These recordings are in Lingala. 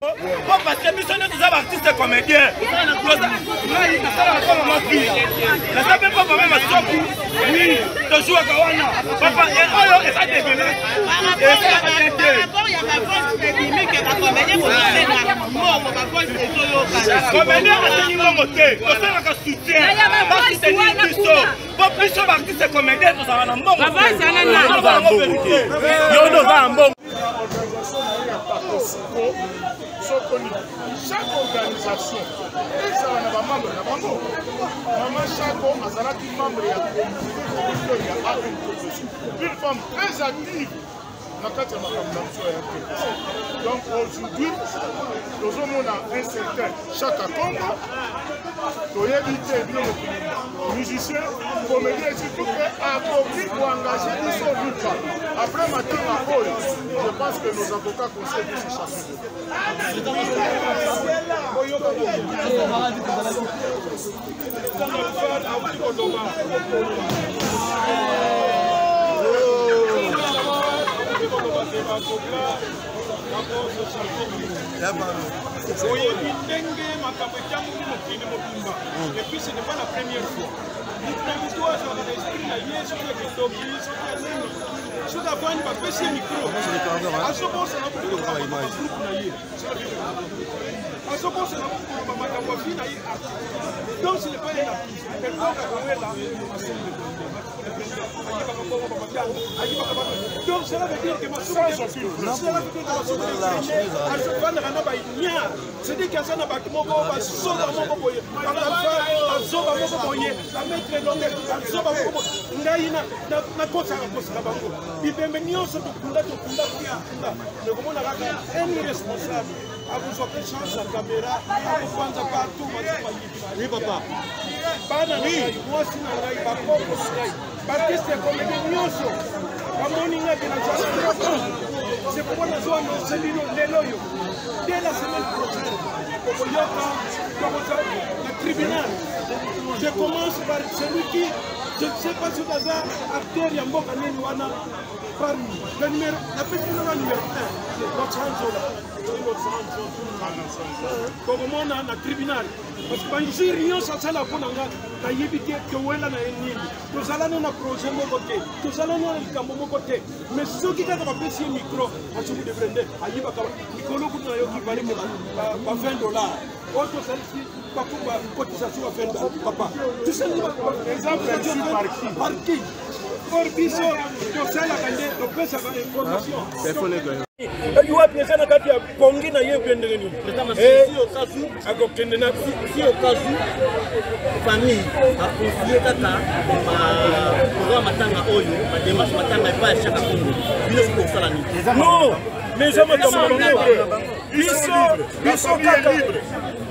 Po parce que biso nde toza baartiste comédien, ngai nasalaka mpa mama vie, naza mpe mpa mama Masoku. Oui, tozwaka wana papa oyo eza develance, esalaka te te. Comédien asengi mbongo te, tosalaka soutien, basoutenir biso, po biso baartiste comédien tozalaka na mbongo. Yo nde oza na mbongo. Organisation na ye ya Pakosiko sokoni, chaque organisation ezala na bamembre na bango. Mama Chako azalaki membre ya comité directeur ya ANPPC, une femme très active na kati ya makambo na biso ya RTPC. Donc aujourd'hui tozomona un certain Chaka Congo, toyebi te bino mokili, musicien, comédien, surtout que akoki koengage biso luka après matanga oyo. Je pense que nos avocats conseillent biso chacun. Oyebi ndenge makambo etamboli mokili mobimba, et puis ce n'est pas la première fois. Moto na moto azalaka na esprit na ye. Soki akendoki, soki anini, soki avandi, bapesi ye micro, azobosana groupe na ye, azobosana koloba makambo ya vie na ye. Donc ce n'est pas un artiste quelconque akowela. Donc cela veut dire que cela veut dire que azofandaka na baignare, c'est-à-dire que aza na bato moko bazoba moko boye, bazoba moko boye, bamaître elonge, bazoba moko boye. Ngai nakosaka kosaka bango bibembe nyonso, tokunda, tokunda, tokunda, mekomona kaka un irresponsable akozwa mpe chance ya caméra, akopanza partout. Masuku ayibi. Oui, papa. Bana na ngai, mwasi na ngai, bakoko na ngai, baartiste ya comédie nyonso bamoni ngai ke nazwa. C'est pourquoi nazwa annonce bino lelo oyo, dès la semaine prochaine okoyoka tokozwa na tribunal. Je commence par celui qui, je ne sais pas soki aza acteur ya mboka nini wana, par le numéro, napesi bino na numéro 1, Lotsanzola. Tokomona na tribunal, parce que banjure nyonso asala mpo na nga, nayebi te towela na ye nini. Tozala no na projet moko te, tozala no na likambo moko te, mais soki kaka bapesi ye micro, Masuku Debre nde ayibaka mikolo. Kutu nayoki baleke ba 20 $, oyo tosalisi bacotisation ba 20. Papa, tosali parti or biso tosalaka nde topesaka information. Eyi wapi eza na kati ya pongi na ye mpe ndenge nini akokende na Si au cas où famille aconfie kaka programme matanga oyo, badémarche matanga epai ya Chaka Congo, bino soki kosala nini? Non, mais eza makambo na bango. Biso kaka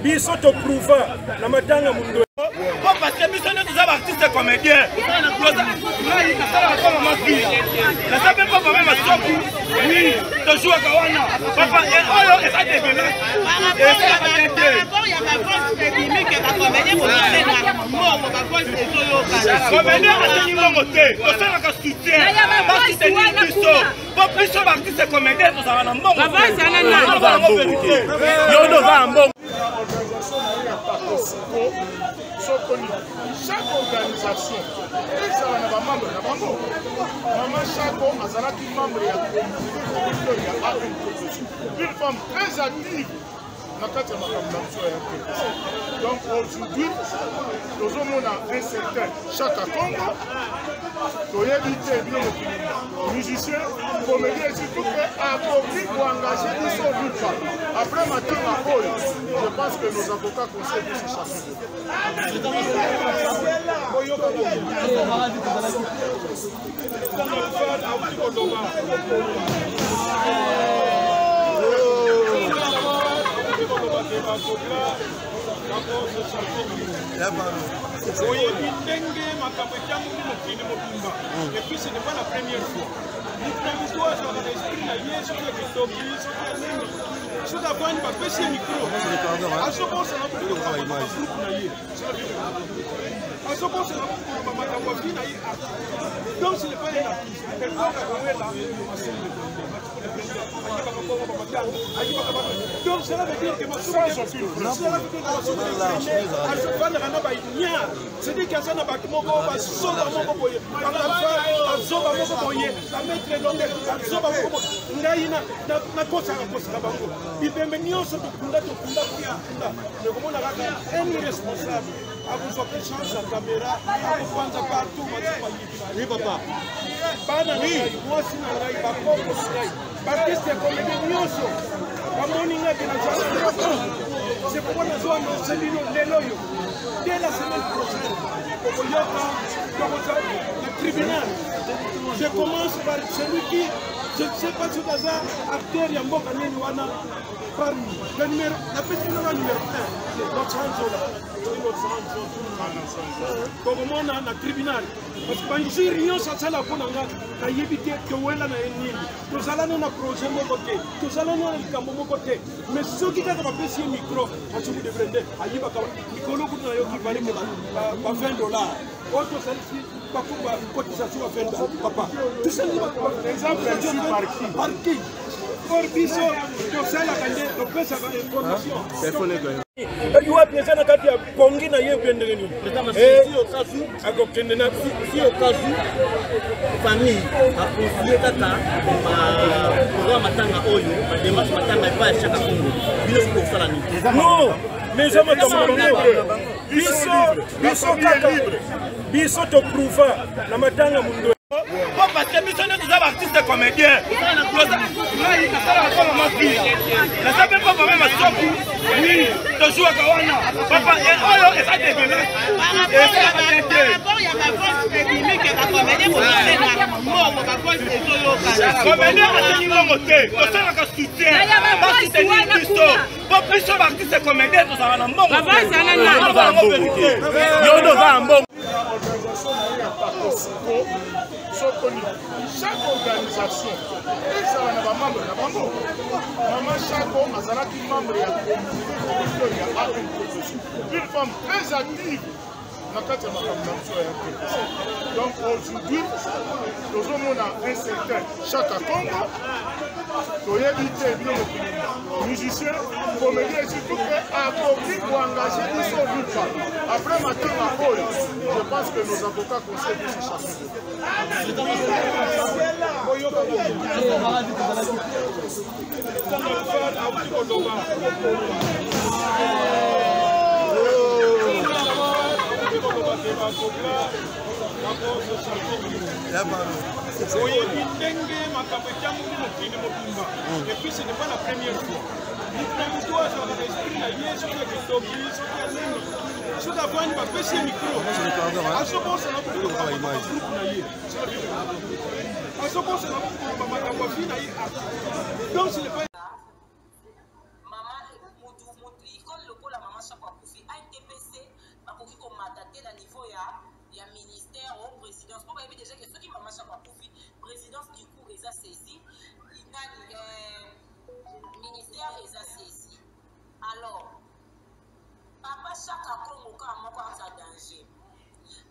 biso toprouva na matanga mundo. Po parce que biso nde toza baartiste comédien. Ngai nasalaka mpa mama vie, naza mpe mpa mama Masoku. Oui, tozwaka wana papa oyo eza develance, esalaka te te. Comédien asengi mbongo te, tosalaka soutien, basoutenir biso, po biso baartiste comédien tozalaka na mbongo. Yo nde oza na mbongo. Organisation na ye ya Pakosiko sokoni, chaque organisation ezala na bamembre na bango. Mama Chako azalaki membre ya comité directeur ya ANPPC, une femme très active na kati ya makambo na biso ya RTPC. Donc aujourd'hui tozomona un certain Chaka Congo, toyebi te bino mokili, musicien, comédien, surtout que akoki koengage biso luka après matanga oyo. Je pense que nos avocats conseillent biso chacun. Oyebi ndenge makambo etamboli mokili mobimba, et puis ce n'est pas la première fois. Moto na moto azalaka na esprit na ye. Soki akendoki, soki anini, soki avandi, bapesi ye micro, azobosana groupe na ye, azobosana koloba makambo ya vie na ye. Donc ce n'est pas un artiste quelconque akowela. Ayibaka mbongo bamatanga, ayibaka. Donc cela veut dire que cela veut dire que Masumu azofandaka na baignare, c'est-à-dire que aza na bato moko bazoba moko boye, bazoba moko boye, bamaître elonge, bazoba moko boye. Ngai nakosaka kosaka bango bibembe nyonso, tokunda, tokunda, tokunda, mekomona kaka un irresponsable akozwa mpe chance ya caméra, akopanza partout. Masumu ayibi. Oui, papa. Bana na ngai, mwasi na ngai, bakoko na ngai, baartiste ya comédie nyonso bamoni ngai ke nazwa. C'est pourquoi nazo annonce bino lelo oyo, dès la semaine prochaine okoyoka tokozwa na tribunal. Je commence par celui qui, je ne sais pas soki aza acteur ya mboka nini wana, par le numéro, napesi bino na numéro 1, Lotsanzola. Tokomona na tribunal, parce que banjiri nyonso asala mpo na nga, nayebi te towela na ye nini. Tozala no na projet moko te, tozala no na likambo moko te, mais soki kaka bapesi ye micro, Masumu Debrindet nde ayibaka mikolo. Kutu nayoki valeke ba 20 $ oyo tosalisi bacotisation ba 20. Papa, tosalisi par qui? Or biso tosalaka nde topesaka information. Wapi eza na kati ya pongi na ye mpe ndenge nini akokende na Si au cas où famille aconfie kaka programme matanga oyo, badémarche matanga epai ya Chaka Congo, bino soki kosala nini? Non, mais eza makambo na bango. Biso kaka biso toprouva na matanga mundo. Po parce que biso nde toza baartiste comédien. Ngai nasalaka mpo mama fille, naza mpe mpo mama Masuaku. Oui, tozwaka wana papa oyo eza dégueulasse, esalaka bien te. Comédien asengi mbongo te, tosalaka soutien, basoutenir biso, po biso baartiste comédien tozalaka na mbongo. Yo nde oza na mbongo. Organisation na ye ya Pakosiko sokoni, chaque organisation ezala na bamembre na bango. Mama Chako azalaki membre ya comité directeur ya ANPPC, une femme très active na kati ya makambo na biso ya RTPC. Donc aujourd'hui tozomona un certain Chaka Congo, toyebi te bino mokili, musicien comédien, surtout que akoki koengage biso nulle part. Après matanga oyo, je pense que nos avocats conseillent biso chacun. Auti koloba, ke bakoka bakose. Oyebi ndenge makambo etamboli mokili mobimba, et puis ce n'est pas la première fois. Mutu na mutu azalaka na esprit na ye. Soki akindoki, soki ya nini, soki avandi, bapesi ye micro, azobosana groupe na ye, azobosana koloba makambo afi na ye. Donc ce n'est pas Mama mutu mutu icône lokola Mama Chako akufi, ANTPC bakoki komata te na niveau ya ministère o présidence, mpo bayebi déjà ke soki Mama Chako akufi, présidence du coup eza saisi nani, ministère eza saisi. Alors papa Chaka Kongo kaka moko aza danger.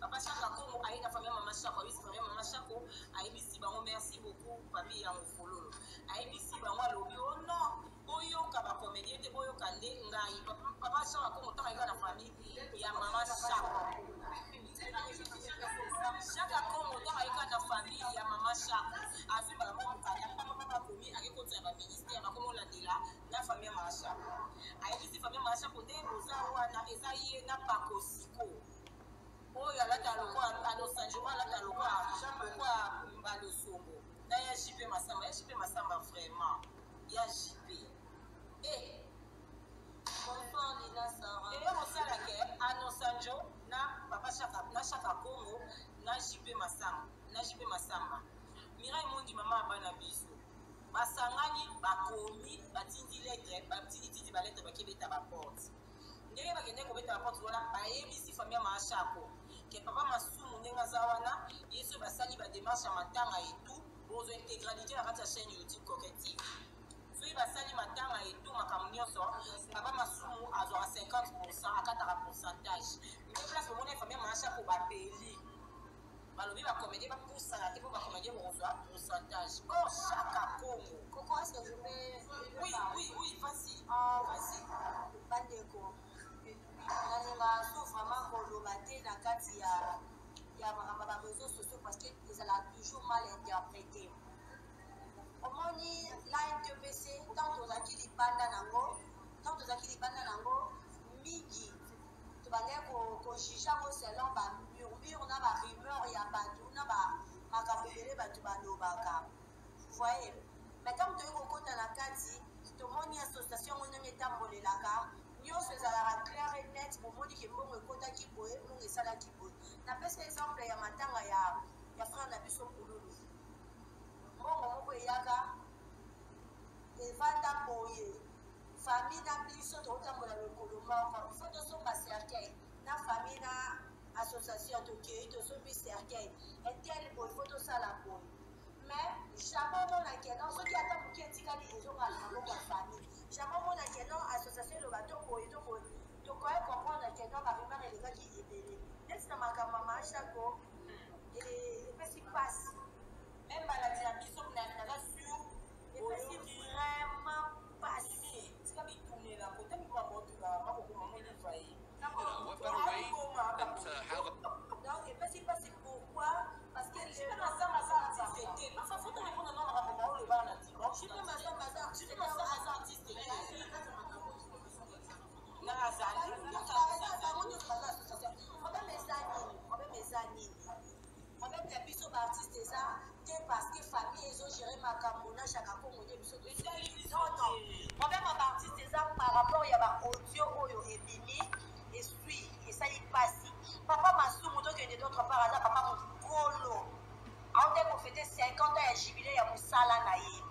Papa Chaka Kongo aye na famille Mama Chako, ayebisi famille Mama Chako, ayebisi bango merci beaucoup. Papi ya mofololo ayebisi bango, alobi: "O oh non, boyoka bacomédien te, boyoka nde ngai." Papa Chaka Kongo, ntango ayeka na famille ya Mama Chako, Chaka Kongo, ntango ayeka na famille ya Mama Chako, azwi mbala moko mokanda, papa bakomi, ake kotisa baministère, bakomolandela na famille ya Mama Chako. Ayebisi famille ya Mama Chako nde boza wana, eza ye na Pakosiko oyo alata lokola Alosanjo, alata lokola Balosombo na ya JP Masamba, ya JP Masamba, vraiment ya JP. Eh, bonsoir Lina Sara. Eyo kosalake Anosanjo na papa Shaka, na Shaka Kongo, na JP Masamba, na JP Masamba, Mirai Mondi, mama ya bana biso, basangani, bakomi, batindi lettre, batindi tindi balettre, bakebeta baporte. Ndenge bakende kobeta baporte wana, bayebisi famille ya Maashako ke papa Masumu ndenge aza wana, ye soki basali badémarche ya matanga etu, bozwa intégralité na kati ya chaîne YouTube Coquette. Soki basali matanga etu, makambo nyonso, papa Masumu azwaka 50, akataka pourcentage. Nde place bomoni famille ya Maashako bapeli, balobi bacomédien bapusana te, mpo bacomédien bokozwa pourcentage. Or Chaka Congo Est-ce que je peux. Oui, oui, oui, vas-y. Ah, vas-y. Bandeko, nalinga so vraiment koloba te na kati ya ya makambo ya bareseau sociaux parce que ezalaka toujours mal interprété. Omoni la NTPC, ntango tozalaki libanda nango, ntango tozalaki libanda nango mingi, tobandaki kojuge yango selon bamurmure na barumeur ya bato na makambo ebele bato balobaka. Voyez, mais ntango toyei kokota na kati, tomoni association yango ndenge etambolelaka, nyonso ezalaka clair et net. Bomoni ke mbongo ekotaki boye, mbongo esalaki boye. Napesa exemple ya matanga ya frère na biso Pululu. Mbongo moko eyaka, evanda boye, famille na biso tokotambola lokolo moko, il faut tosomba cercueil na famille na association, tokei tosombi cercueil etel boye, faut tosala boye. Mais jamais omona ke non, soki ata moke etikali, ezongala na maboko ya famille. Jamais omona ke non, association eloba to boye to boye. Tokoya comprendre ke non, barumeur elekaki ebele neti na makambo ya Mashako, epesi mpasi. Même balandi na biso, naza sur. Epesi vraiment mpasi. Tika bitumela kote mikoma motuka makokoma moliva ye. Donc epesi mpasi. Pourquoi? Parce que Jipe Masamba aza artiste te. Mafa, faut répondre na makambo baoloba na Jipe Masamba aza Jipe Masamba aza artiste te nga azali. Bango nyonso baza association. Problème eza nini? Problème eza nini? Problème ya biso baartiste eza te parce que famille ezogérer makambo na Chaka Kongo nde biso. Non, non, problème ya baartiste eza par rapport ya baaudio oyo ebimi, esui esali mpasi. Papa Masumu, tokende d'autre part, aza papa mokolo, aote kofêter 50 ans ya jubilé ya mosala na ye.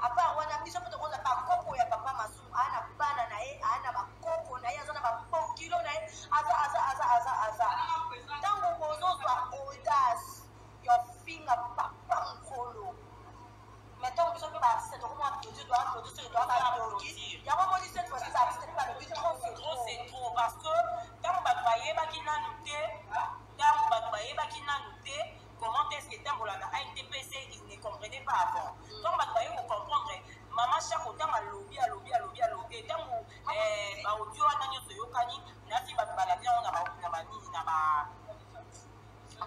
À part wana, biso mpe tokoza bakoko ya papa Masumu, aa na bana na ye, aa na bakoko na ye, aza na babokilo na ye, aza aza aza aza aza. Ntango bozozwa audace ya finga papa mokolo, mais ntango biso mpe baartiste tokoma applaudi, to applaudi soki to abadoki yango. Moni, cette fois-ci baartiste mpe balobi trop c'est trop, c'est trop, parce que ntango bato bayebaki nanu te, ntango bato bayebaki nanu te comment est-ce que etambola na ANTPC, ils ne comprenaient pas avant. Ntango bato baye kocomprendre, mama Chako ntango alobi, alobi, alobi, alobi, ntango baaudio wana nyonso eyokani, nasi bato balandi yango na banini, na ba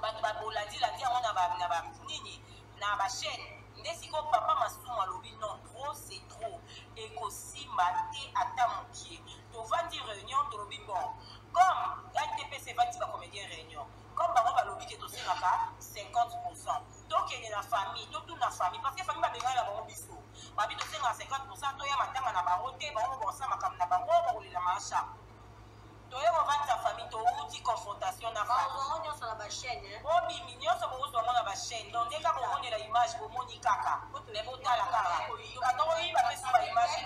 bato babolandilandi yango na banini, na bachaîne nde sikoyo papa Masumu alobi non, trop c'est trop, ekosimba te ata mokie. Tovandi réunion, tolobi bon, comme ANTPC evandi bacomédien réunion, comme bango balobi ke tosengaka 50, tokende na famille, totuna famille, parce que famille babengani na bango biso, babi tosengaka 50, toya matanga na bango te, bango bosala makambo na bango, bakolela maasha. Toye kovandisa famille, touti confrontation na famille nyonso na bachaîne. Obimi nyonso, bokozwango na bachaîne. Donc nde kaka bomonela image, bomoni kaka, me botala kaka atongoyi, bapesi baimage.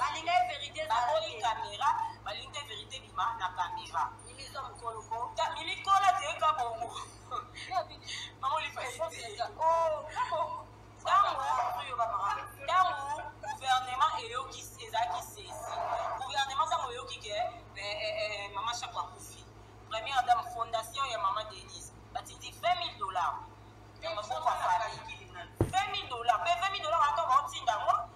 Alingai vérité. Baboyi caméra, balingi te vérité bima na caméra. Mimizwa mokoloko. Mimikola teyeka bongo, mamolifa. Ntango gouvernement eyoki, ezalaki saisi gouvernement. Ntango oyoki ke mama Chako akufi, première dame fondation ya mama Denise batindi 20 000 $ na maboko ya famille, 20 000 $. Mpe 20 000 $ ata baotinda yango,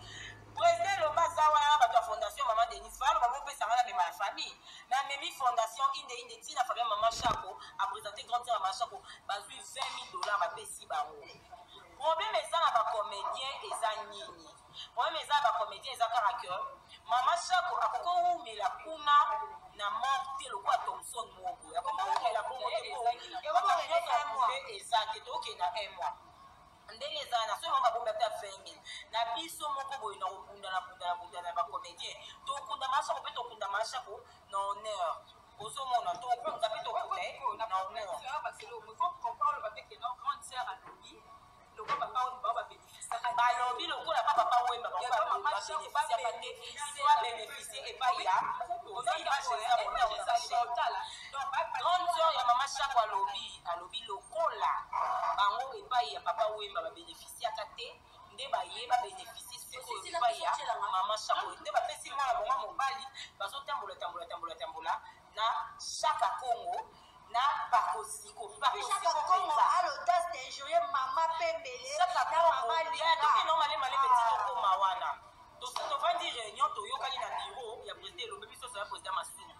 président loba aza wana na bato ya fondation mama Denise, falo bamopesanga na mema ya famille. Mais amemi fondation inde inde ntina famille ya mama Chako, aprésente grande sœur ya mama Chako, bazwi 20 000 $, bapesi bango. Problème eza na bacomédien eza nini? Problème eza na bacomédien eza kaka ke mama Chako akoki owumela kuna na mort te lokola Thomson moko, akoki owumela bongo te po eza te. Tokende na un mois ndenge eza na soki bango babombi ata 20 000 na biso moko boye na kobunda na bunda na bunda na bacomédien, tokunda Mashako mpe tokunda Mashako na honneur. Ozomona, tokunda mpe tokunda ye na honneur. Balobi lokola pa papa Wemba babénéficiaka te, babénéficie epai ya image eza. Grande sœur ya mama Chako alobi, alobi lokola bango epai ya papa Wemba babénéficiaka te, nde baye babénéficie sikoyo epai ya mama Chako, nde bapesi mwana bango mobali, bazotambola tambola tambola tambola na Chaka Congo na Pakosiko. Chaka Congo a l'audace d'injurier mama Pembele. Chaka Congo tokende malema lebe ti tokóma wana. Tovandi réunion, toyokani na bureau ya président Elombe, biso ya président Masumu.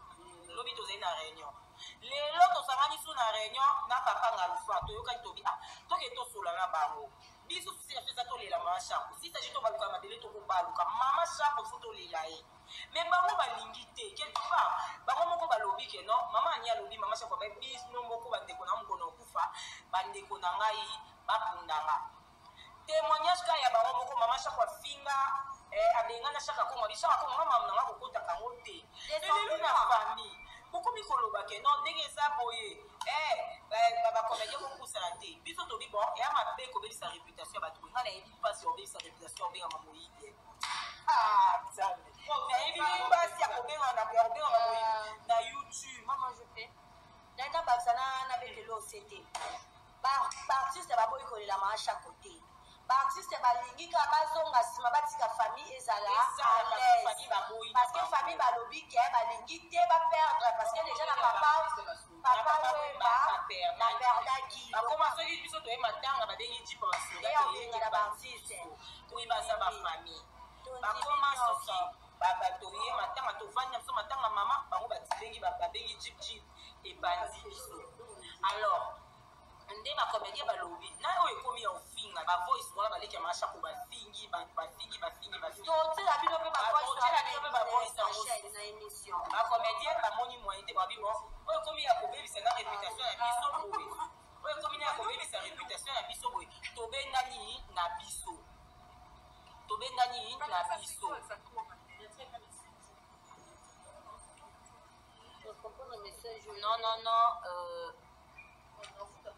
Lobi tozali na réunion. Lelo tosangani su na réunion na papa Ngalufa, toyokani tobi ah toke tosola na bango. Biso susi na biso eza tolela mama Shako. Si s'agit tobaluka mabele tokobaluka. Mama Shako faut tolela ye. Mais bango balingi te quelque part bango moko balobi ke non mama ani alobi mama Shako abe bino moko bandeko na mokolo okufa bandeko na ngai bakundanga. Témoignage kaka ya bango moko mama Shako afinga eh, abengana Shaka Kongo abi Shaka Kongo mama na nga kokotaka yango te. Lelo na famille bokomi koloba ke non ndenge eza boye eh, bacomédien bokosala te biso tobi bon eya mabe kobebisa réputation ya bato boye. Ngai nayebi mpasi ya kobebisa réputation ya kobengama moyibi. Ah, Nzambe, nayebi mpasi ya kobengama moyibi na YouTube. Maman, je fais nayaka bakisa na betelo osete baartiste baboyi kolela mama Shako te. Baartiste balingi kaka bazonga nsima, batika famille ezala à l'aise, parce que famille balobi ke balingi te baperdre, parce que déjà na papa Wemba baperdaki. Bakoma soki biso toye matanga, babengi jipe. Eyobengela baartiste. Oyi baza bafamille, bakoma soki batoye matanga, tovandi na biso matanga mama bango, babengi babengi jeep, jeep ebandi biso. Alors nde bacomédien balobi na oyo ekomi ya ofinga bavoice wana, baleki ya Mashako bafingi bato, bafingi, bafingi, bafingi. Totela bino mpe. Totela bino mpe bavoice yango. Na émission. Bacomédien bamoni moyen te, babi bon oyo ekomi ya kobebisa na réputation na biso boye, oyo ekomi na ya kobebisa réputation na biso boye, tobengani na biso, tobengani na biso. Non, non, non,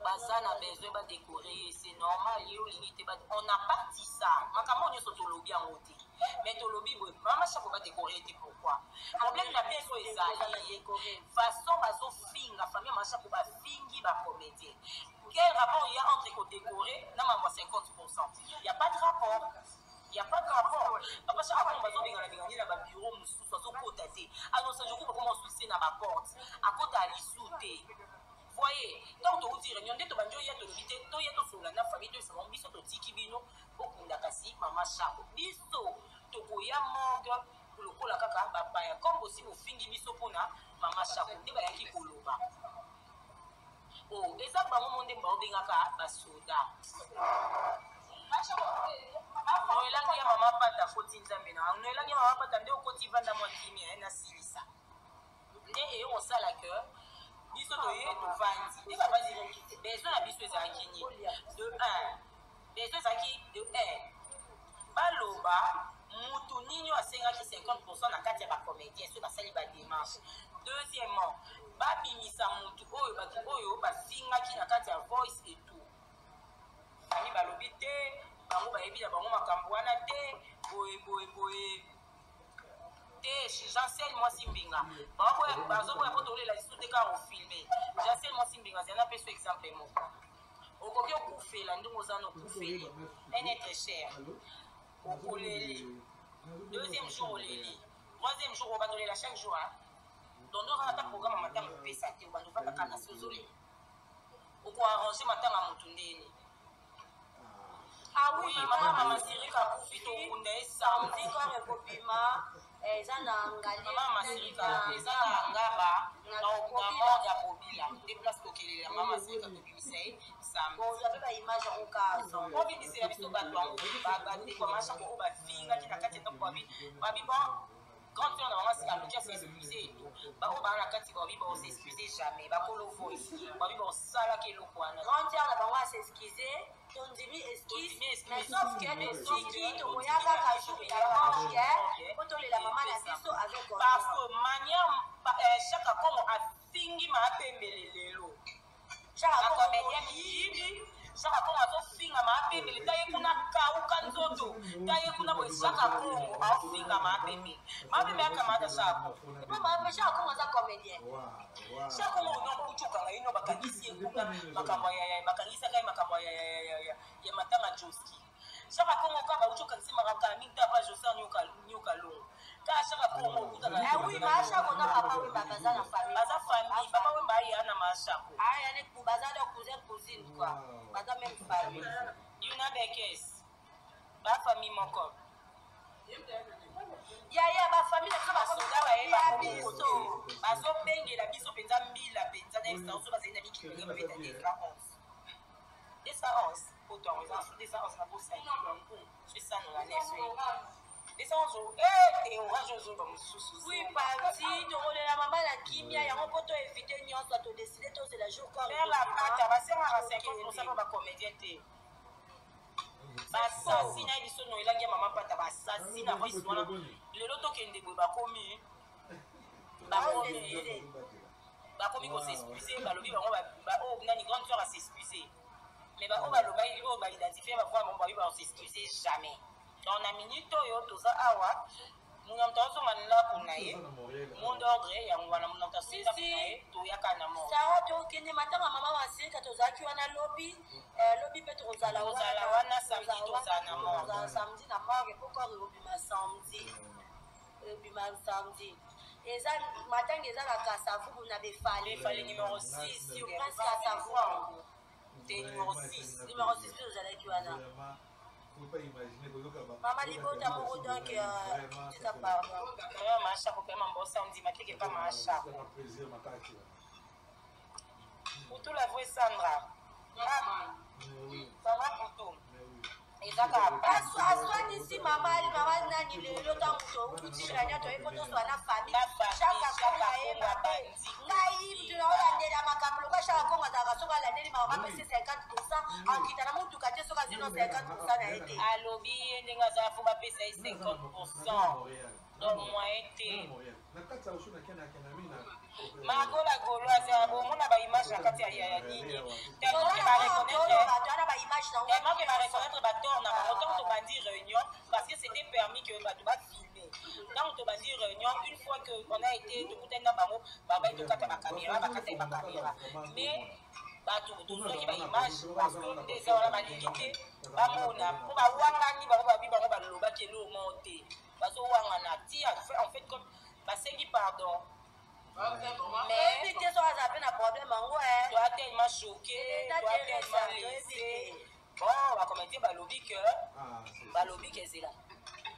baza na besoin badécorer, c'est normal. Ye olingi te, on n'a pas dit ça. Makambo nyonso tolobi yango te, mais tolobi boye, mama Shako badécorer te. Pourquoi? Problème na biso ezali façon bazofinga famille mama Shako, bafingi bacomédien. Quel rapport il y a entre kodécorer na mambo ya 50? Il y a pas de rapport, il y a pas de rapport. Papa Shaka kongo bazobengana bengani na babureau mosusu, azokota te. Annonce joku bakoma osusi na baporte, akota lisu te. Voyez, ntango touti réunion nde tobandi oya, tolobi te toya tosolola na famille, toyesama biso totiki bino bokunda kasi mama Shako, biso tokoya morgue lokola kaka bapaya, comme bosi bofingi biso mpona mama Shako. Nde bayaki koloba o eza bango mo nde baobengaka basoda. Noelangi ya mama Pata foti Nzambe na noelangi ya mama Pata nde okoti vanda mwa kimia nasilisa nde eyo kosala ke biso toye tovandi nde bavandi. Besoin na biso ezalaki nini? De 1, besoin ezalaki de 1, baloba mutu nini oyo asengaki 50 na kati ya bacomédien soki basali badémarche. Deuxièmement, babimisa mutu oyo bato oyo bafingaki na kati ya voice et tout. Bami balobi te, bango bayebi na bango makambo wana te, boye boye boye te. Jancel mwasi mbinga bazoboya mpo tolela lisusu te, kaka ofilme. Jancel mwasi mbinga, zala napeso exemple moko. Okoki okufela ndenge oza na okufeli un être cher, okoleli deuxième jour, oleli troisième jour, obandolela chaque jour. Donc oza ata programme ya matanga opesa te, obanda ovandaka na se, ozolela. Okoarrange matanga motu ndeni? Ah oui, mama, mama Sirika akufi, tokunda ye samedi. Corps ekobima eza na ngali. Mama Masirika eza na Ngaba, na morgue ya Bobila nde place tokelela mama Sirika, tobimisa ye samedi. Ozwa mpe baimage yango kaka. Obimisela biso bato yango, bandeko ya Mashako oyo bafingaki na kati ya ndako. Babi bon, grande sœur na bango aluki as'excuse et tout. Baoyo baa na kati babi baos'excuse jamais. Bakolo voice babi baosalaki eloko wana. Grande sœur na bango as'excuse, tondimi excuse, mais sauf ke totiki, tokoya kaka jour ya morgue po tolela mama na biso avec. Parce que manière Chaka Kongo afingi maapembele lelo, bacomédien miyibi, Chaka Kongo azofinga maapembele, ta ye kuna kauka nzoto, ta ye kuna boye. Chaka Kongo aofinga maapembele, maapembe akamata Chaka. Epo Chaka Kongo aza comédien. Chaka Kongo no kuti okanga ye no, bakangisi ye kuna makambo, bakangisaka ye makambo ya matanga Joski. Chaka Kongo kaka bauti okangisi makambo kala mingi te apa Joser Nyoka Longo, kaka Chaka Kongo okutana. Oui, Mashako na papa Wemba baza na famille. Baza famille, papa Wemba aya na Mashako. Aya ne baza de cousin, cousine quoi, baza même famille. Yuna Bekes, bafamille moko. Yaya, bafamille na biso Basoda bayeba biso. Bazobengela biso mpenza mbila mpenza na extension, bazali na mikili ndenge babeta 211 211 poto yango eza 211 na bosani 299 211 te orange ozoba mosusu. Oui, parti tokolela mama na kimia yango mpo to évite nyonso, todécider tozela jour corps. Faire la pata, basengaka 50 mpo bacomédien te, basasi na ye biso no elangi ya mama pata, basasi na voice wana. Lelo tokende boye, bakomi kos'excuser, balobi bango oyo nani, grande sœur as'excuser, mais baoyo balobaki, oyo baidentifier bavoix bango, babi bakos'excuser jamais. Donc na minute oyo toza awa, muna moto azonga ndako na ye, mot d'ordre yango wana, muna moto azonga ndako na ye, toyaka na mort. Sara, tokende matanga mama Masirika, tozalaki wana lobi, lobi mpe tokozala. Tozala wana samedi, tozala na mort. Tozala samedi na morgue mpo corps ekobima samedi, ebima samedi. Eza matanga, eza na Kasavubu na Befale. Befale numéro 6. Sur Prince Kasavubu. Te, numéro 6. Numéro 6 mpe tozalaki wana. Mama libota moko, donc tika pardon. Mama Mashako mpe mambosa ondima teke pa Mashako Putu, la vraie Sandra. Ah, Sandra Putu eza kaka pasi. Aswanisi mama, mama nani lelo, ntango touti réunion, toye mpo tozwa na famille. Na famille, Chaka Chaka Kongo ayeba Kongo te. abandi. Ngai mutu naolandela makambo lokola Chaka Kongo azalaka, soki alandeli mama bapesi 50, akita na motuka te soki azwi no 50 na ye te. Alobi ye ndenge azala, fo bapesa ye 50, donc moyen te. Magola Gauloise, bomona baimage na kati ya nini, tellement que bareconnaître Bato wana baimage nango. Tellement que bareconnaître batort na bango. Ntango tobandi réunion, parce que c'était permis que bato bafilme, ntango tobandi réunion, une fois que on a été tokutani na bango, babai tokata bacaméra, bakata ye bacaméra, mais bato tozwaki baimage parce que nde eza wana, balingi te bamona mpo bawangani bango, babi bango balobaki eloko moko te, bazowangana ti en fait comme basengi pardon, mais oyebi te soki azala mpe na problème yango. Toa tellement choqué, toa tellement blessé. Bon, bacomédien balobi que, balobi que ezela,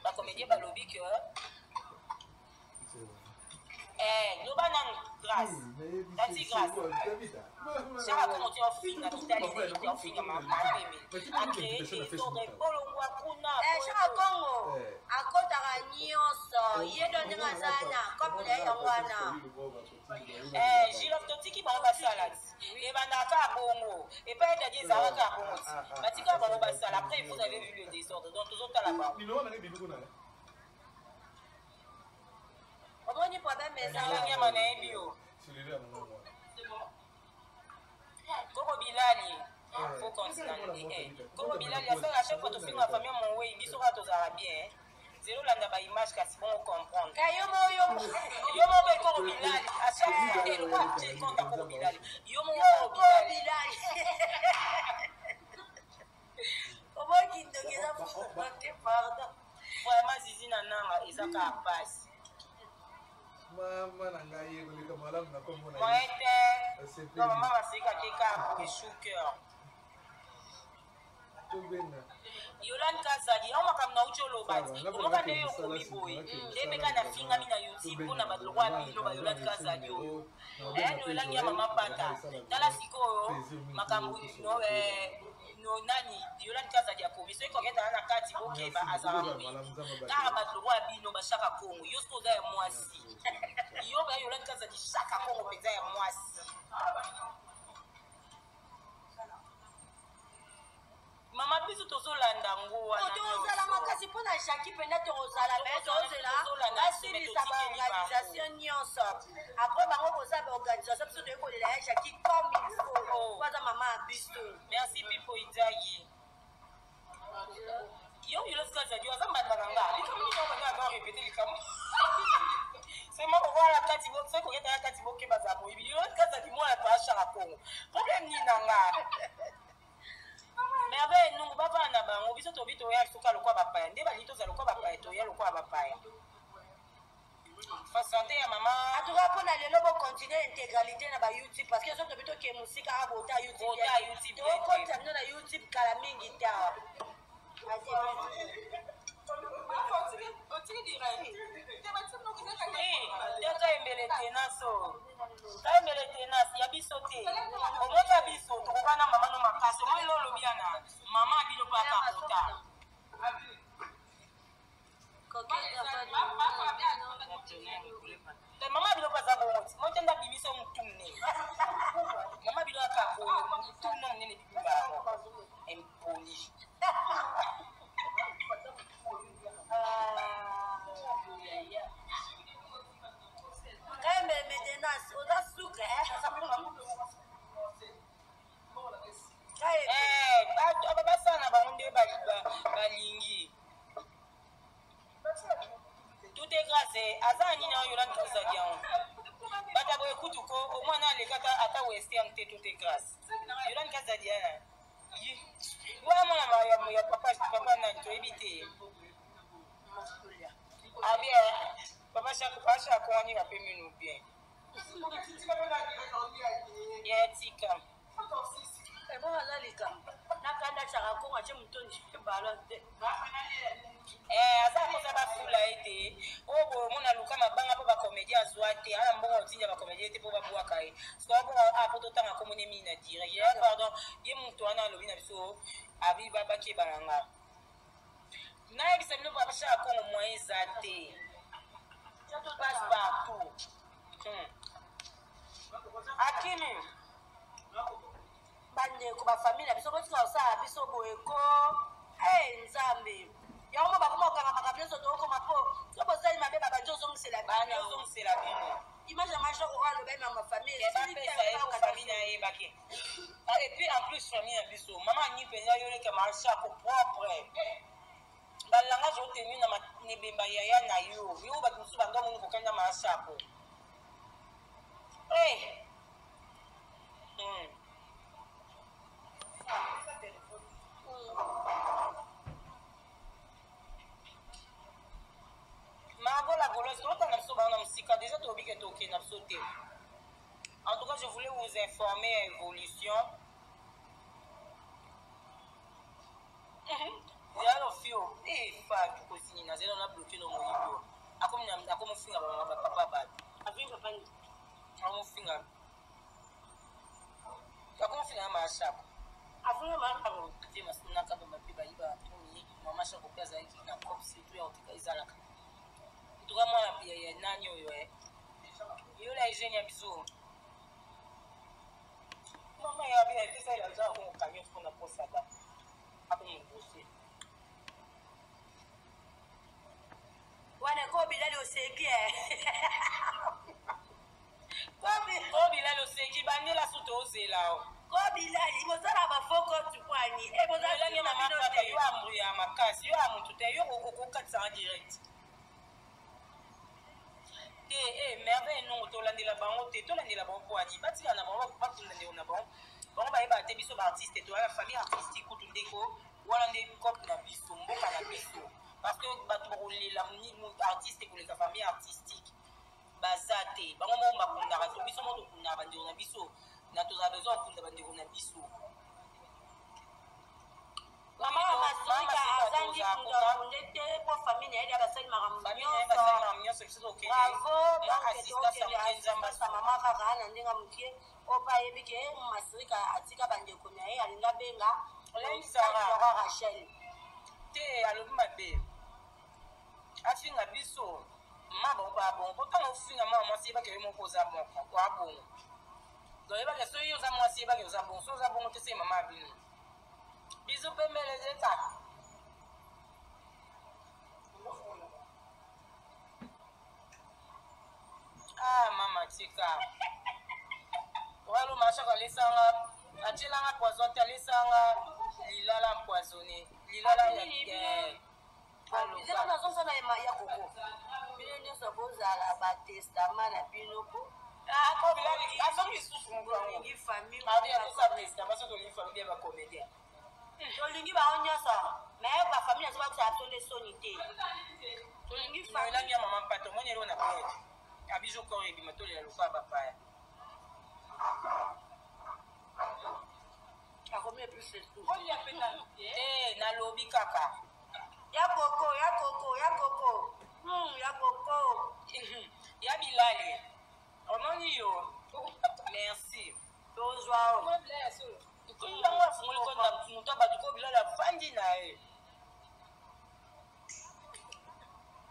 bacomédien balobi que loba nanu grâce, tati grâce. Chaka Kongo ti ofinga mitali te, ofinga mapembe, acréer désordre, bolongwa kuna. Chaka Kongo akotaka nyonso ye do ndenge aza na kope na ye yango wana. Gilof, totiki bango basala ti ebandaka kaka bongo epai etadi, ezalaka kaka bongo ti batika bango basala. Après, vous avez vu le désordre, donc tozotala bango. Omoni problème eza. Nyama nayebi yo, Koko Bilali, faut continuer. Koko Bilali asala chaque fois tofinga famille mowei, biso kaka tozalaka bien. Zelo olanda baimage, kasi bongo comprendre. Ka yo mo yo. Yo moko mpe Koko Bilali, à chaque fois te lokwa tie compte ya Koko Bilali, yo moko. Yo. Koko Bilali. Bilali omoki ndoki, eza te, pardon. Vraiment, zizi na nanga eza kaka pasi. Mama na ngai ekoleka malamu na kombo na Moyen te, donc mama basekaki kaka boye, chou cœur. Tobenga. Yolande Kazali yango makambo nauti oloba ti omoka nde yo okomi boye nde mpe kaka nafingami na YouTube mpona bato lokwa bino ba Yolande Kazali oyo no elangi ya mama pata. Tala sikoyo makambo no nani Yolande Kazali akomi, soki koketala na kati, bokeba, azala moyibi kaka bato lokwa bino bashaka Kongo. Yo soki oza ya mwasi, yo ba Yolande Kazali, Shaka Kongo mpenza ya mwasi. Mama, biso tozolanda yango wana. Tozala makasi mpo na Jaki mpenza, tokozala me tozela basilisa baorganisation nyonso. Après bango kozala baorganisation, biso toyei kolela ya Jaki comme il faut, po aza mama ya biso. Merci Pipo Idagi. Yo yolosika zadi aza mbanda na nga, likambo nini oyo banga répéter likambo seulement kokoala kati, soki koketaka kati, bokeba za moyibi. Yolosika zadi mwana to ashaka Kongo, problème nini na nga? Merveille Nungu, bavana na bango, biso tobi toya soka lokwa bapaya, nde balingi tozala lokwa bapaya, toya lokwa bapaya. Santé ya mama. En tout cas, mpona lelo, bocontinue intégralité na bayoutube, parce que so tobi tokee mosika a bota YouTube. Bota YouTube. Tokotisa bino na YouTube kala mingi te awa. Tata embele tenas o. Embele tenas ya biso te. Omeka biso tokoka na mama no makasi. Omoni lo olobi yana mama bino mpe akakota. Mama bino mpe aza bongo ti. Mote nda bimiso mutu ne. Mama bino akako mutu no monene bibimba. Impoli. Kayembele maintenance oza suka eh? Bato basala na bango nde balingi. Tout est grâce aza nini oyo yolanda tozali yango bato boye kutu ko omwana alekaka ata western te. Tout est grâce Yolanda kazali wana mwana ya papa papa nani toyebi te. Ah bien, papa Chako wani bape minu bien ya tika. Ebongo aza likambo nakanda Chaka Kongo atie motondi balo te. Aza koza bafula ye te. Oyo boye omona luka mabanga mpo bacomédien azwa te, ana mbongo otinda bacomédien te mpo babwaka ye. Sikoyo po totanga komoni mingi na direct ya pardon. Ye moto wana alobi na biso abi bakeba na nga. Nayebisa bino, papa Chaka Kongo moyen eza te, passe partout. Akimi. Bandeko, bafamille na biso, botika kosala biso boye ko. E Nzambe, yango mo bakoma kokanga makambo nyonso tokokoma mpo so bosali mabe, babandi ozongisela bino, ozongisela bino. Image ya major oyo alobai na mafamille. Bapesa ye po famille na ye bake. Et puis en plus famille na biso, mama ani mpenza yoleka Mashako propre balangage oteni na ebemba yaya na yo. Yo bato mosusu bando moni kokenda Mashako. Margot la Gauloise, totanga biso bango na mosika déjà, toyebi ke tokende na biso te. En tout cas, je voulais vous informer à évolution. Zela fio e fa tukosini na zela na bloqué no moyibi oyo akomi akomofinga bamama bapapa bato, akomofinga akomofinga na Mashako te masunaka bamape bayiba tumi. Mama Shako mpe azalaki na cop surtout ya koteka ezalaka ntuka mwana ya nani oyo yola Eugene ya biso. Mama ya bi esalela aza akongo camion mpona posada akomobose. Wana ko bilali oseki ko bilali oseki bandela su tozela o. Ko bilali bozala bafoko tupwani. Olangi mama kaka yo ambu ya makasi, yo ya motu te, yo okokatisanga direct te. E merveille nongo tolandela bango te, tolandela bango mpo ani batikala na bango, bakolandela na bango. Bango bayebaka te biso baartiste toya na famille artistique kutu ndeko wana nde cope na biso, mboka na biso, parce que bato bakolela artiste koleka famille artistique baza te. Bango moko bakundaka to biso moko tokundaka bandeko na biso na tozala besoin kokunda bandeko na biso. Mama Masika azangi kunde te mpo famille na ye basali makambo nyonso. Biso tokende. Bravo. Mama kaka na ndenge mokie oyo mpe ayebi ke Masirika atika bandeko na ye, alingi abenga Rachel. Te, alobi mabe, afinga biso ma bango baa bongo po ntango ofinga mwana mwasi, yebaka yo moko oza moko oa bongo. Donc yebaka soki yo oza mwasi, yebaka oza bongo. Soki oza bongo te, se mama ya bino biso mpe mbele ezeka. Ah mama, tika walo Mashako alesanga, atielanga poison te, alesanga lilala empoisonné, lilala ya. Zela, nazosala ya koko bino nyonso bozala batestament na bino po Azoki lisusu. Tolingi famille. Tolingi famille ya bacomédien. Tolingi bango nyonso, mais bafamille nazo bakosala biso nde soni te. Tolingi. Elangi ya mama mpata omoni eloko na plaide abiso kor ebima tolela lokola bapaya. Akomi plus. Te, nalobi kaka. Ya koko, ya koko, ya koko. Ya koko. Ya bilali. Omoni yo. Merci. Tozwa o. Yango afungoli kota moto bato ko bilali afandi na ye.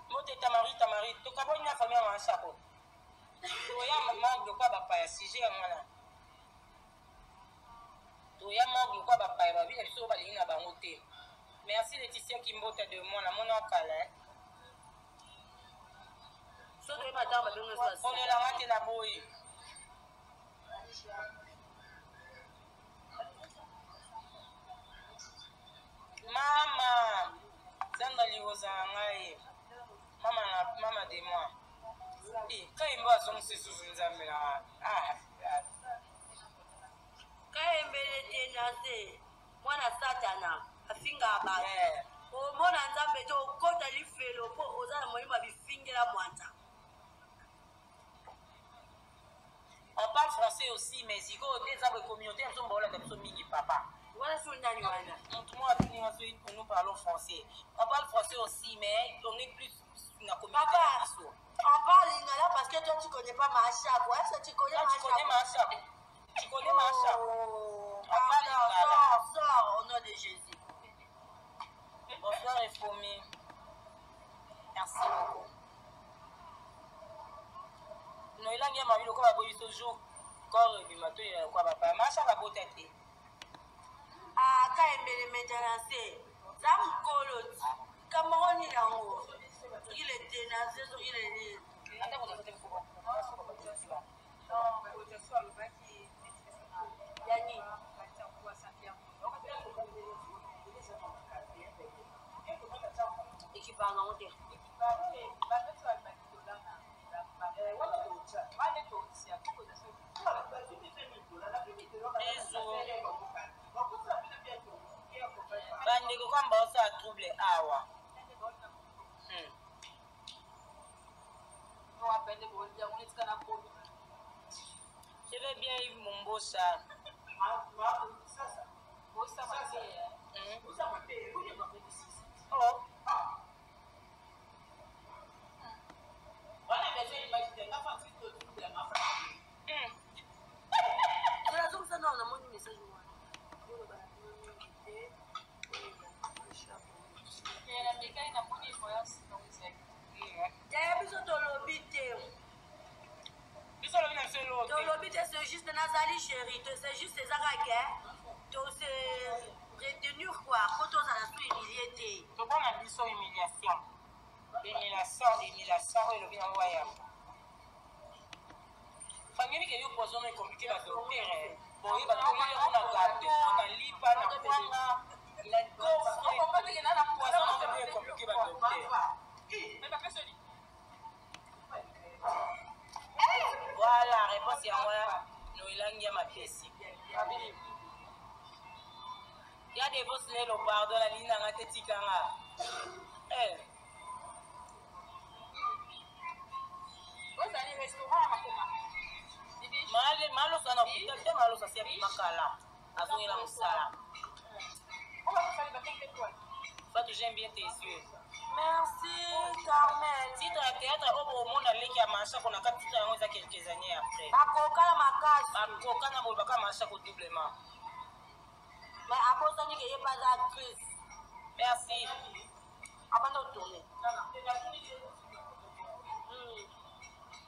Mbote Tamari, Tamari, tokaboni na famille ya Masako. Toya mama lokola bapaya sujet yango wana. Toya mama lokola bapaya babi na biso balingi na bango te. Merci Laetitia Kimbota de moi, namoni okala. Eh. So toyeba ntango babengi so. Olelanga te na boyi. Mama, Sandra Liroza na ngai. Mama na mama de moi. Eh, kayembe azongisi susu nzambe na ngai. Ah, ah. Kayembele te na se mwana satana afingaka bato. Eh. Omona nzambe te okota lifelo mpo oza na molimo ya bifingela mwanza. On parle français aussi, mais sikoyo nde eza boye communauté na biso baolanda biso mingi papa. Wana so nani wana? Motu moko atuni nga soki nous parlons français. On parle français aussi, mais on est plus na communauté Papa, na biso. on parle lingala parce que toi tu connais pas Machako. Est-ce que tu connais Ah, tu connais Machako? Machako? Tu connais Machako? Oh, On parle pardon, lingala. sors, sors au nom de Jésus. Bonsoir Efomi. Merci beaucoup. No elangi ya mabi lokola baboyi biso jour corps ebima to ya lokola bapaya. Machako abota te. Ah, kayembele maintenance. Za mokolo ti. Kamoko nini yango? Soki le tenance, soki le nini. Ata kozala te mokolo. Ya nini? Ekipaka nango te. Bisous. Bandeko kamba osala trouble awa. Je vais bien Yves Mombosa. Oh. Nazongisa nao namoni message wana. Yaya biso tolobi te. Biso lobi na biso eloko te. Tolobi te, c'est juste nazali chéri, c'est juste eza kaka to se retenir quoi, po tozala so humilie te. Tobona biso humiliation. Humiliation, humiliation oyo elobi nango wayamba. Famille ke yo poison est compliqué ba docteur. Boye ba toyeli yango na gâteau, na lipa, na kwanga, na gaufre. Poison nango est compliqué ba docteur. Voilà, réponse yango wana noelangi ya mapesi. Ya devos lelo pardon nalingi nanga te tikanga. Eh. Malosa na hôpital te malosa si abima kala azongela mosala. Fatou, j'aime bien tes yeux. Merci Carmel. Titre ya théâtre oyo bomona leki ya Machako na kati titre yango eza quelques années après. Bakokana makasi. Bakokana boye baka Machako doublement. Mais abosani ke ye mpe aza actrice. Merci. Abanda otourne.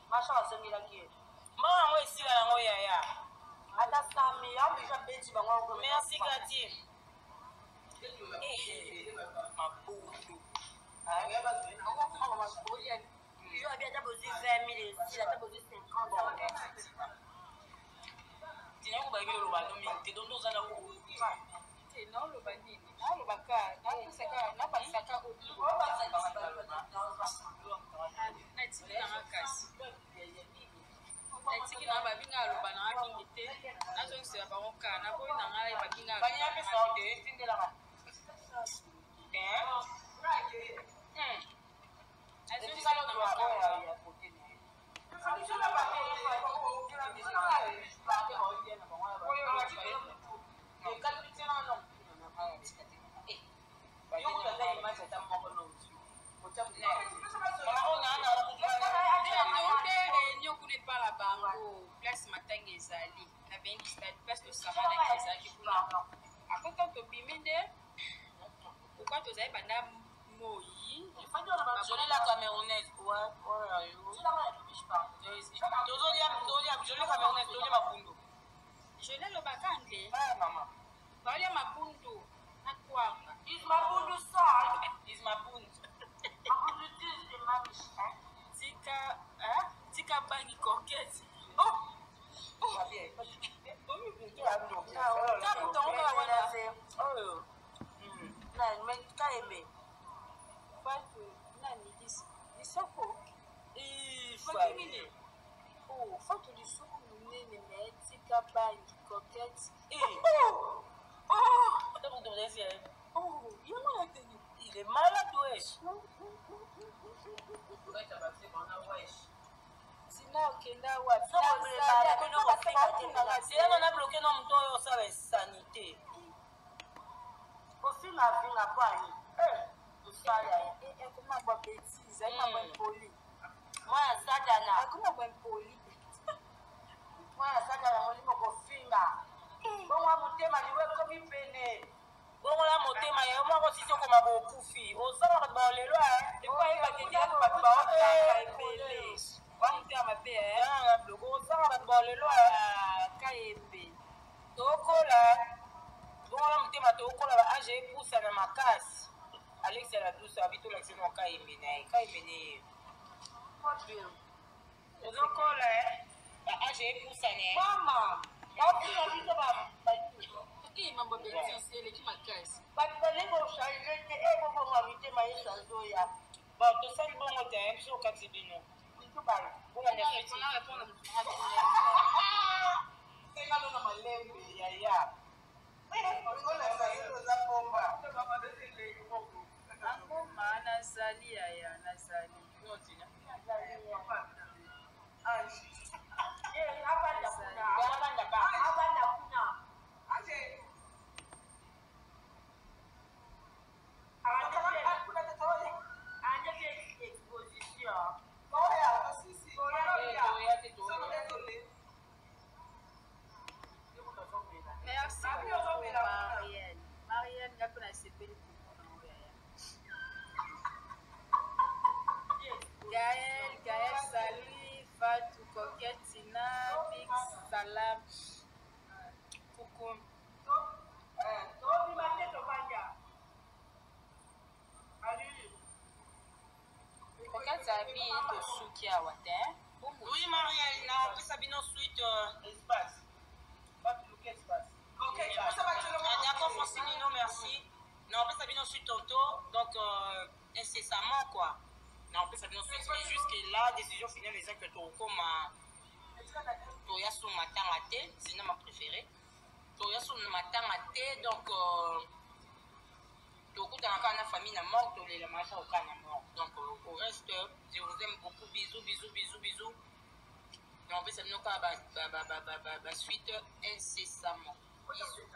Machako asongelaki ye. Mbongo yango esila yango yaya. Ata sami, yango deja beti bango. Merci Kati. Eh, mabundu. Yo abi ata bozwi 20 000 esila, ata bozwi 50. Tina ko bayebi oloba no mingi te donc oza na ko Natiki na babinga aloba nanga mingi te, nazongisela bango kaka naboyi na ngai babinga. Banya pesa o te tindelaka. Eh? Nazongisela Etikala bango oyo kaka. ya kote na ye. Matanga ezali na bengi stade, place tosanganaki ezalaki kuna. Après ntango tobimi nde pourquoi tozali banda moi. Jolie la Camerounaise. Ouais, ouais, tozolia, tozolia, Jolie Camerounaise, tozolia mapundu. Jolie alobaka anglais. Ah, mama. Baolia mapundu na kwanga. Is mapundu ça? Is mapundu. Mapundu is the mamish, hein? Tika, hein? Tika bangi coquette. Oh! Oh! Ka moto yango kaka wana. Oyo. Kayembe. Fatu, nani lisoko? Fatu nini? Oh, Fatu lisoko monene mais tika bangi coquette. Oh! Oh! Oh, yango na teni. Il est malade, wesh. Tina okenda wapi? Seyano na bloke na moto oyo osala insanité. Kofinga finga po ani. Mosala. Ekoma ba bêtise, ekoma ba impoli. Mwana satana. Akoma ba impoli. Mwana satana molimo kofinga. Bongo motema liwe ekomi pene. Bongola motema ya yo moko sisi okoma bokufi ozala bato balelo bato baotanga ebele wa motema mabe biloko ozala bato balelo. Kayembe. Tokola, bongola motema, tokola ba age epusana makasi. Alexia la douce abi tolakisi no Kayembe na ye, Kayembe ne ye tozokola ba age epusana. Mama bafinga biso. Mambo betise eleki makasi. Bato balingi kochange te, e bobonga mitema, Yesu azoya. Bon, tosali bongo te, biso okati bino. Bolanda suite. Sengano na malembe yaya. Angoma nazali yaya, nazali. Abanda ba. Abanda kuna. Andeke exposition. Merci beaucoup, Marielle. Marielle, nga mpe nasepeli komona oyo yaya. Gaël, Gaël, salut. Fatou, Coquette, Tina, Big Salam. Coucou. Tobima te, tobanja. Coquette abi tosuki awa te. Oui, Marielle, na opesa bino suite espace. Espace. D'accord, Francinino, merci. Na opesa bino suite tantôt, donc incessamment quoi. Na opesa bino suite, mais jusque là, décision finale eza que tokoma toya so matanga te, c'est ma préférée. Toya so matanga te, donc tokutana kaka na famille na mort, tolela masa oka na mort. Donc au reste, je vous aime beaucoup, bisous, bisous, bisous, bisous. Na opesa bino kaka ba suite incessamment. Bisous.